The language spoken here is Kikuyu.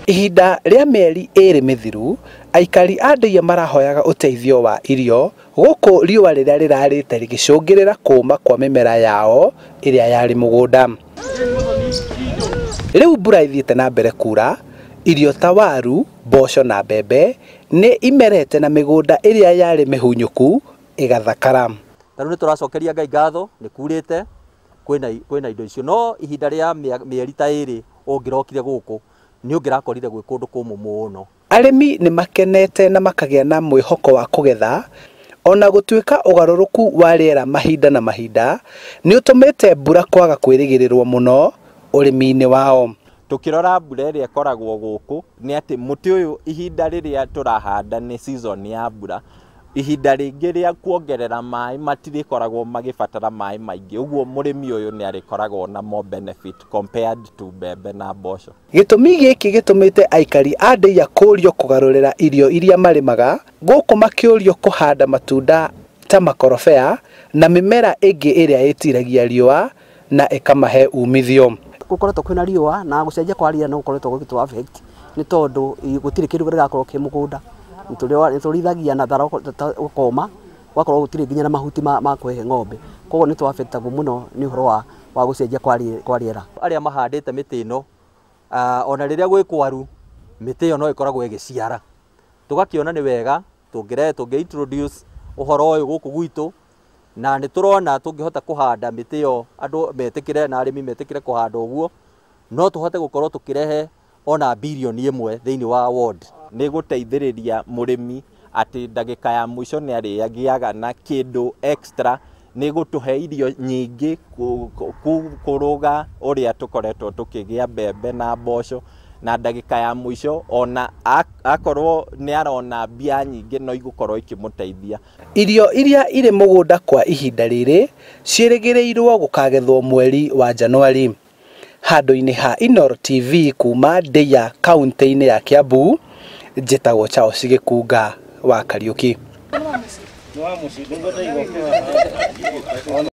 Ihinda rĩa mĩeri 2 mĩthiru, aikari a Ndeiya marahoyaga ũteithio wa irio gũkũ riũa rĩrĩa rĩrarĩte rĩgĩcũngĩrĩra kũũma kwa mĩmera yao ĩrĩa yarĩ mũgũnda. Rĩu mbura ĩthiĩte na mbere kura, irio ta waru, mboco na mbembe nĩ imerete na mĩgũnda ĩrĩa yarĩ mĩhunyũku ĩgathakara. Ta rĩu nĩ tũracokeria Ngai ngatho nĩ kurĩte kwĩna indo icio, no ihinda rĩa mĩeri ta 2 ũngĩrokire gũkũ nĩ ũngĩrakorire gwĩ kũndũ kũmũ mũno. Arĩmi nĩ makenete na makagĩa na mwĩhoko wa kũgetha ona gũtuĩka ũgarũrũku wa rĩera mahinda na mahinda nĩ ũtũmĩte mbura kwaga kwĩrĩgĩrĩrwo mũno ũrĩmi-inĩ wao. Tukirora mbura ĩrĩa ĩkoragwo gũkũ nĩ atĩ mũtĩ ũyũ ihinda rĩrĩa tũrahanda nĩ season ya mbura, ihinda rĩngĩ rĩa kuongerera maĩ matirĩkoragwo magĩbatara maĩ maingĩ, ũguo mũrĩmi ũyũ nĩ arĩkoragwo na more benefit compared to mbembe na mboco. Gĩtũmi gĩkĩ gĩtũmĩte aikari a Ndeiya kũũrio kũgarũrĩra irio iria marĩmaga, gũkũ makĩũrio kũhanda matunda ta makorobea na mĩmera ĩngĩ ĩrĩa ĩtiragia riũa na ĩkamahe umithio. Gũkoretwo kwĩna riũa na gũcenjia kwa rĩera no gũkoretwo gũgĩtũ affect nĩ tondũ gũtirĩ kĩndũ kĩrakorwo kĩ mũgũnda. Nĩ tũrĩithagia na thara ũkoma, gũgakorwo gũtirĩ nginya na mahuti ma kũhe ng'ombe, koguo nĩ tũ affectagwo mũno nĩ ũhoro wa gũcenjia kwa rĩera. Arĩa mahandĩte mĩtĩ ĩno, ona rĩrĩa gwĩ kwaru mĩtĩ ĩyo no ĩkoragwo ĩgĩciara, tũgakĩona nĩ wega tũngĩ introduce ũhoro ũyũ gũkũ gwitũ, na nĩ tũrona tũngĩhota kũhanda mĩtĩ ĩyo andũ metĩkĩre na arĩmi metĩkĩre kũhanda ũguo, no tũhote gũkorwo tũkĩrehe ona bilioni 1 thĩinĩ wa ward. Nĩ gũteithĩrĩria mũrĩmi atĩ ndagĩka ya mũico nĩ arĩagĩaga na kĩndũ extra, nĩ gũtũhe irio nyingĩ kũrũga ũrĩa tũkoretwo tũkĩgĩa mbembe na mboco, na ndagĩka ya mũico ona akorwo nĩ arona mbia nyingĩ no igũkorwo ikĩmũteithia. Irio iria irĩ mũgũnda kwa ihinda rĩrĩ ciĩrĩgĩrĩirwo gũkagethwo mweri wa Januari. Handũ-inĩ ha Inooro TV kuma Ndeiya kaunti-inĩ ya Kiambu, njĩtagwo Charles Gĩkunga wa Kariũki.